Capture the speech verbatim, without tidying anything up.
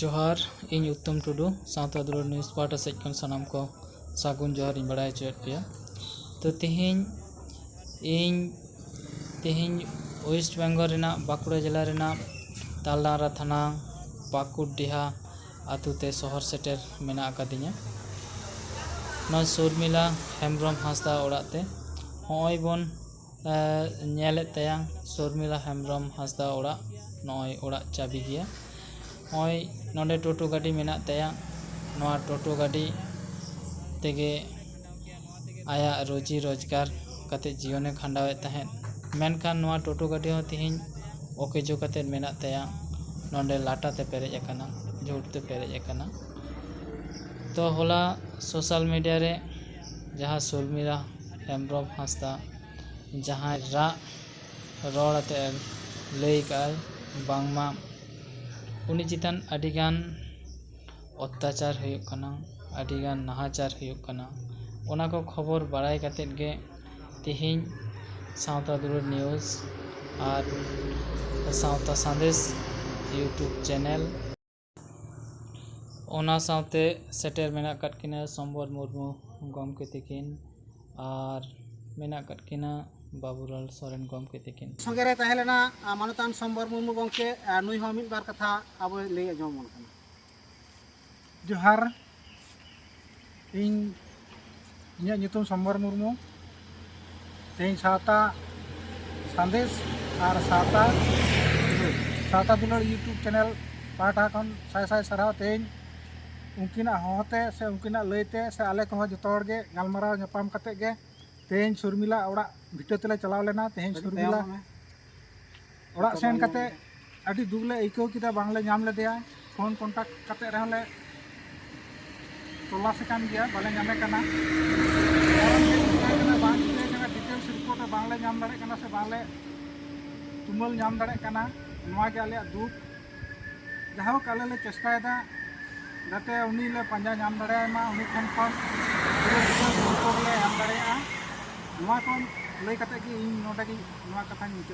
ᱡᱚᱦᱟᱨ, ᱤᱧ ᱩᱛᱛᱚᱢ ᱴᱩᱰᱩ, ᱥᱟᱶᱛᱟ ᱫᱩᱞᱟᱹᱲ ᱱᱤᱭᱩᱡᱽ ᱯᱟᱦᱴᱟ ᱥᱮᱫ ᱠᱷᱚᱱ ᱥᱟᱱᱟᱢ ᱠᱚ ᱥᱟᱹᱜᱩᱱ ᱡᱚᱦᱟᱨ ᱤᱧ ᱵᱟᱲᱟᱭ ᱦᱚᱪᱚᱭᱮᱫ ᱯᱮᱭᱟ᱾ ᱛᱚ ᱛᱮᱦᱮᱧ ᱤᱧ ᱛᱮᱦᱮᱧ ᱳᱭᱮᱥᱴ ᱵᱮᱝᱜᱚᱞ ᱨᱮᱱᱟᱜ ᱵᱟᱸᱠᱩᱲᱟ ᱡᱮᱞᱟ ᱨᱮᱱᱟᱜ ᱛᱟᱞᱰᱟᱝᱨᱟ ᱛᱷᱟᱱᱟ ᱯᱟᱠᱩᱲᱰᱤᱦᱟ ᱟᱛᱳ ᱛᱮ ᱥᱚᱦᱚᱨ ᱥᱮᱴᱮᱨ ᱢᱮᱱᱟᱜ ᱟᱠᱟᱫᱤᱧᱟ᱾ ᱱᱚᱣᱟ ᱥᱚᱨᱢᱤᱞᱟ ᱦᱮᱢᱵᱨᱚᱢ ᱦᱟᱸᱥᱫᱟ ᱚᱲᱟᱜ ᱛᱮ᱾ ᱦᱚᱸᱜᱼᱚᱭ ᱵᱚᱱ ᱧᱮᱞᱮᱫ ᱛᱟᱭᱟ ᱥᱚᱨᱢᱤᱞᱟ ᱦᱮᱢᱵᱨᱚᱢ ᱦᱟᱸᱥᱫᱟ ᱚᱲᱟᱜ᱾ ᱱᱚᱜᱼᱚᱭ ᱚᱲᱟᱜ ᱪᱟᱵᱤ ᱜᱮᱭᱟ᱾ ᱱᱚᱜᱼᱚᱭ ᱱᱚᱰᱮ ᱴᱳᱴᱳ ᱜᱟᱹᱰᱤ ᱢᱮᱱᱟᱜ ᱛᱟᱭᱟ᱾ ᱱᱚᱣᱟ ᱴᱳᱴᱳ ᱜᱟᱹᱰᱤ ᱛᱮᱜᱮ ᱟᱭᱟᱜ ᱨᱩᱡᱤ ᱨᱳᱡᱽᱜᱟᱨ ᱠᱟᱛᱮ ᱡᱤᱭᱚᱱᱮ ᱠᱷᱟᱸᱰᱟᱣᱮᱫ ᱛᱟᱦᱮᱸᱫ᱾ ᱢᱮᱱᱠᱷᱟᱱ ᱱᱚᱣᱟ ᱴᱳᱴᱳ ᱜᱟᱹᱰᱤ ᱦᱚᱸ ᱛᱮᱦᱮᱧ ᱚᱠᱮᱡᱚ ᱠᱟᱛᱮ ᱢᱮᱱᱟᱜ ᱛᱟᱭᱟ᱾ ᱱᱚᱰᱮ ᱞᱟᱴᱟ ᱛᱮ ᱯᱮᱨᱮᱡ ᱟᱠᱟᱱᱟ, ᱡᱷᱩᱴ ᱛᱮ ᱯᱮᱨᱮᱡ ᱟᱠᱟᱱᱟ᱾ ᱛᱚ ᱦᱚᱞᱟ ᱥᱳᱥᱟᱞ ᱢᱤᱰᱤᱭᱟ ᱨᱮ ᱡᱟᱦᱟᱸ ᱥᱚᱨᱢᱤᱞᱟ ᱦᱮᱢᱵᱨᱚᱢ ᱦᱟᱸᱥᱫᱟ ᱡᱟᱦᱟᱸᱭ ᱨᱟᱜ ᱨᱚᱲ ᱟᱛᱮ ᱞᱟᱹᱭ ᱠᱟᱜᱼᱟᱭ ᱵᱟᱝᱢᱟ ᱩᱱᱤ ᱪᱮᱛᱟᱱ ᱟᱹᱰᱤᱜᱟᱱ ᱚᱛᱛᱟᱪᱟᱨ ᱦᱩᱭᱩᱜ ᱠᱟᱱᱟ, ᱟᱹᱰᱤᱜᱟᱱ ᱱᱟᱦᱟᱪᱟᱨ ᱦᱩᱭᱩᱜ ᱠᱟᱱᱟ᱾ ᱚᱱᱟ ᱠᱚ ᱠᱷᱚᱵᱚᱨ ᱵᱟᱲᱟᱭ ᱠᱟᱛᱮᱫ ᱜᱮ ᱛᱮᱦᱮᱧ ᱥᱟᱶᱛᱟ ᱫᱩᱞᱟᱹᱲ ᱱᱤᱭᱩᱡᱽ ᱟᱨ ᱥᱟᱶᱛᱟ ᱥᱟᱸᱫᱮᱥ YouTube ᱪᱮᱱᱮᱞ, ᱚᱱᱟ ᱥᱟᱶᱛᱮ ᱥᱮᱴᱮᱨ ᱢᱮᱱᱟᱜ ᱟᱠᱟᱫ ᱠᱤᱱᱟᱹ ᱥᱚᱢᱵᱚᱨ ᱢᱩᱨᱢᱩ ᱜᱚᱢᱠᱮ ᱛᱤᱠᱤᱱ ᱟᱨ ᱢᱮᱱᱟᱜ ᱟᱠᱟᱫ ᱠᱤᱱᱟᱹ ᱵᱟᱵᱩᱞᱟᱞ ᱥᱚᱨᱮᱱ ᱜᱚᱢᱠᱮ ᱛᱤᱠᱤᱱ᱾ ᱥᱚᱸᱜᱮ ᱨᱮ ᱛᱟᱦᱮᱸ ᱞᱮᱱᱟ, ᱟ, ᱢᱟᱱᱚᱛᱟᱱ ᱥᱚᱢᱵᱚᱨ ᱢᱩᱨᱢᱩ ᱜᱚᱢᱠᱮ᱾ ᱟ, ᱱᱩᱭ ᱦᱚᱸ ᱢᱤᱫ ᱵᱟᱨ ᱠᱟᱛᱷᱟ ᱟᱵᱚᱭ ᱞᱟᱹᱭ ᱟᱸᱡᱚᱢ ᱟᱵᱚᱱ ᱠᱟᱱᱟ᱾ ᱡᱚᱦᱟᱨ, ᱤᱧ, ᱤᱧᱟᱹᱜ ᱧᱩᱛᱩᱢ ᱥᱚᱢᱵᱚᱨ ᱢᱩᱨᱢᱩ᱾ ᱛᱮᱦᱮᱧ ᱥᱟᱶᱛᱟ ᱥᱟᱸᱫᱮᱥ ᱟᱨ ᱥᱟᱶᱛᱟ ᱫᱩᱞᱟᱹᱲ, ᱥᱟᱶᱛᱟ ᱫᱩᱞᱟᱹᱲ YouTube ᱪᱮᱱᱮᱞ ᱯᱟᱦᱴᱟ ᱠᱷᱚᱱ ᱥᱟᱭ ᱥᱟᱭ ᱥᱟᱨᱦᱟᱣ᱾ ᱛᱮᱦᱮᱧ ᱩᱱᱠᱤᱱᱟᱜ ᱦᱚᱦᱚᱛᱮ ᱥᱮ ᱩᱱᱠᱤᱱᱟᱜ ᱞᱟᱹᱭᱛᱮ ᱥᱮ ᱟᱞᱮ ᱠᱚᱦᱚᱸ ᱡᱚᱛᱚ ᱦᱚᱲᱜᱮ ᱜᱟᱞᱢᱟᱨᱟᱣ ᱧᱟᱯᱟᱢ ᱠᱟᱛᱮᱫ ᱜᱮ ᱛᱮᱦᱮᱧ ᱥᱚᱨᱢᱤᱞᱟ ᱚᱲᱟᱜ ᱵᱷᱤᱴᱟᱹ ᱛᱮᱞᱮ ᱪᱟᱞᱟᱣ ᱞᱮᱱᱟ᱾ ᱛᱮᱦᱮᱧ ᱥᱚᱨᱢᱤᱞᱟ ᱚᱲᱟᱜ ᱥᱮᱱ ᱠᱟᱛᱮ ᱟᱹᱰᱤ ᱫᱩᱠ ᱞᱮ ᱟᱹᱭᱠᱟᱹᱣ ᱠᱮᱫᱟ, ᱵᱟᱝᱞᱮ ᱧᱟᱢ ᱞᱮᱫᱮᱭᱟ᱾ ᱯᱷᱳᱱ ᱠᱚᱱᱴᱟᱠᱴ ᱠᱟᱛᱮ ᱨᱮᱦᱚᱸ ᱞᱮ ᱛᱚᱞᱟᱥᱮ ᱠᱟᱱ ᱜᱮᱭᱟ, ᱵᱟᱞᱮ ᱧᱟᱢᱮ ᱠᱟᱱᱟ᱾ ᱠᱟᱨᱚᱱ ᱪᱮᱫ ᱪᱤᱠᱟᱹ ᱠᱟᱱᱟ ᱵᱟᱝ ᱪᱤᱠᱟᱹ ᱠᱟᱱᱟ, ᱰᱤᱴᱮᱞᱥ ᱨᱤᱯᱳᱨᱴ ᱦᱚᱸ ᱵᱟᱝᱞᱮ ᱧᱟᱢ ᱫᱟᱲᱮᱭᱟᱜ ᱠᱟᱱᱟ ᱥᱮ ᱵᱟᱝᱞᱮ ᱛᱩᱢᱟᱹᱞ ᱧᱟᱢ ᱫᱟᱲᱮᱭᱟᱜ ᱠᱟᱱᱟ᱾ ᱱᱚᱣᱟ ᱜᱮ ᱟᱞᱮᱭᱟᱜ ᱫᱩᱠ᱾ ᱡᱟᱭᱦᱳᱠ, ᱟᱞᱮ ᱞᱮ ᱪᱮᱥᱴᱟᱭᱮᱫᱟ ᱡᱟᱛᱮ ᱩᱱᱤ ᱞᱮ ᱯᱟᱸᱡᱟ ᱧᱟᱢ ᱫᱟᱲᱮᱭᱟᱭ ᱢᱟ, ᱩᱱᱤ ᱴᱷᱮᱱ ᱠᱷᱚᱱ ᱯᱩᱨᱟᱹ ᱰᱤᱴᱮᱞᱥ ᱨᱤᱯᱳᱨᱴ ᱞᱮ ᱮᱢ ᱫᱟᱲᱮᱭᱟᱜᱼᱟ᱾ ᱱᱚᱣᱟ ᱠᱚ ᱞᱟᱹᱭ ᱠᱟᱛᱮ ᱜᱮ ᱤᱧ ᱱᱚᱰᱮ ᱜᱮ ᱱᱚᱣᱟ ᱠᱟᱛᱷᱟᱧ ᱢᱩᱪᱟᱹᱫ᱾